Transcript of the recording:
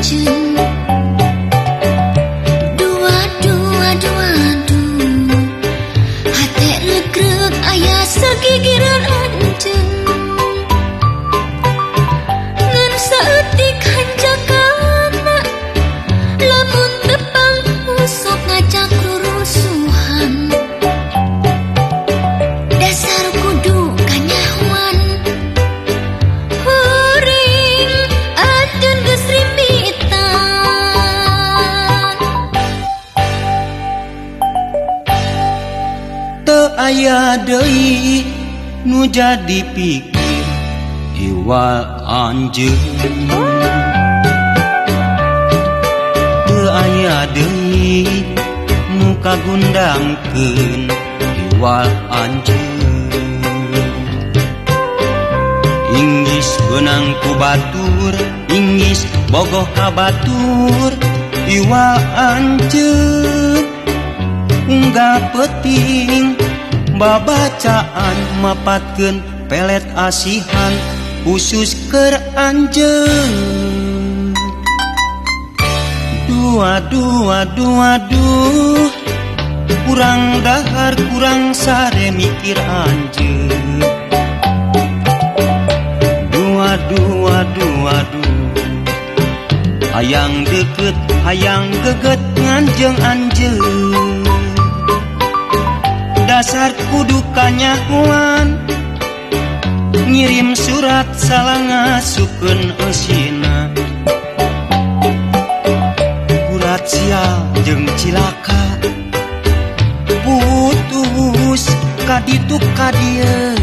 anjeun. Dua dua dua dua, hate regreg aya sagigireun anjeun. Ngan saeutik hanjakalna, lamun tepang sok ngajak rurusuhan. Dasar kudu kanyahoan, kuring anjeun geus rimbitan. Teu aya deui nu jadi pikir iwal anjeun. Teu aya deui nu kagundangkeun iwal anjeun. Inggis beunang ku batur, inggis bogoh ka batur iwal anjeun. Unggal peuting babacaan mapatkeun pelet asihan khusus keur anjeun. Dua dua dua duh, kurang dahar kurang sare mikir anjeun. Dua dua dua duh, hayang deukeut hayang geget nganjeung anjeun. Dasar kudu kanyahoan, ngirim surat salah ngasupkeun eusina. Gurat sial jeung cilaka, putus ka ditu ka dieu.